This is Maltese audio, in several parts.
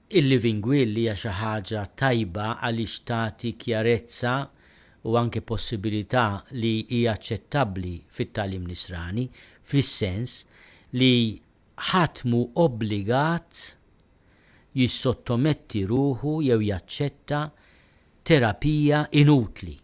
Il-living will hija xi ħaġa tajba għaliex tagħti kjarezza u anke possibilità li hi aċċettabbli fit-tagħlim Nisrani, fis-sens li ħadd mhu obbligat jissottometti ruħu jew jaċċetta terapija inutli.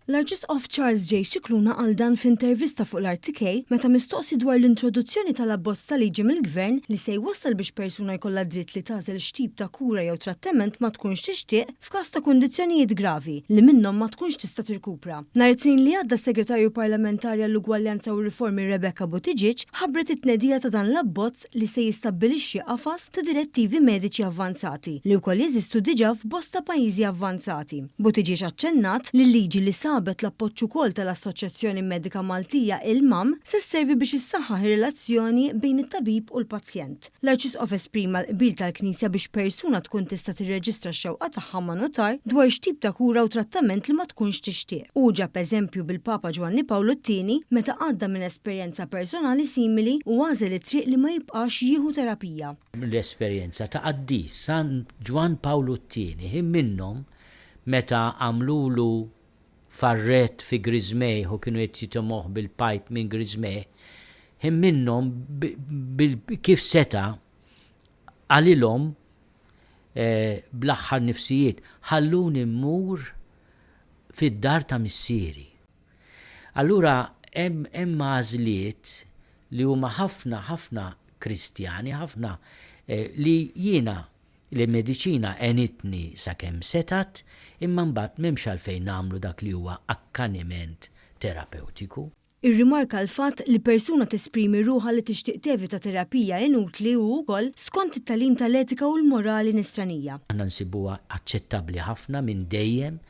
L-Arċisqof Charles J. Scicluna qal dan f'intervista fuq l-RTK meta mistoqsi dwar l-introduzzjoni tal-abbozz ta' liġi mill-Gvern li se jwassal biex persuna jkollha d-dritt li tagħżel x'tip ta' kura jew trattement ma tkunx tixtieq f'każ ta' kundizzjonijiet gravi li minnhom ma tkunx tista' tirkupra. Nhar it-Tnejn li għadda s-Segretarju Parlamentari għall-Ugwaljanza u r-Riformi Rebecca Buttigieg ħabbret it-tnedija ta' dan l-abbozz li se jistabbilixxi qafas ta' direttivi mediċi avvanzati li wkoll jeżistu diġà f'bosta pajjiżi avvanzati. Buttigieg aċċennat li l-liġi li sabet l-appoġġ ukoll tal-Assoċjazzjoni Medika Maltija, il-MAM, se sservi biex issaħħaħ ir-relazzjoni bejn it-tabib u l-pazjent. L-Arċisqof esprima l-qbil tal-Knisja biex persuna tkun tista' tirreġistra x-xewqa tagħha ma' nutar dwar x'tip ta' kura u trattament li ma tkunx tixtieq. Hu ġab eżempju bil-Papa Ġwanni Pawlu t-Tieni meta għadda minn esperjenza personali simili u għażel it-triq li ma jibqax jieħu terapija. L-esperjenza ta' qaddis San Ġwann Pawlu t-Tieni ħin minnhom meta għamlulu farrett fi griżmejh u kienu qed jitimgħuh bil-pajp minn griżmejh, ħin minnhom kif seta' qalilhom bl-aħħar nifsijiet, ħalluni mmur fid-dar ta' missieri. Allura hemm hemm għażliet li huma ħafna ħafna Kristjani, ħafna li jiena li mediċina għenitni sakemm setgħet, imma mbagħad m'hemmx għalfejn nagħmlu dak li huwa akkaniment terapewtiku. Irrimarka l-fatt li persuna tesprimi ruħha li tixtieq tevita terapija inutli hu wkoll skont it-tagħlim tal-etika u l-morali Nisranija. Aħna nsibuha aċċettabbli ħafna minn dejjem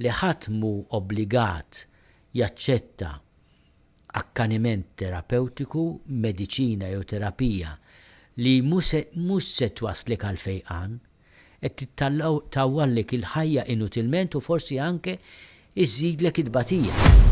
li ħadd mhu obbligat jaċċetta akkaniment terapewtiku, mediċina jew terapija li mhux se twasslek għall-fejqan, qed tawwallek il-ħajja inutilment u forsi anke iżżidlek it-tbatija.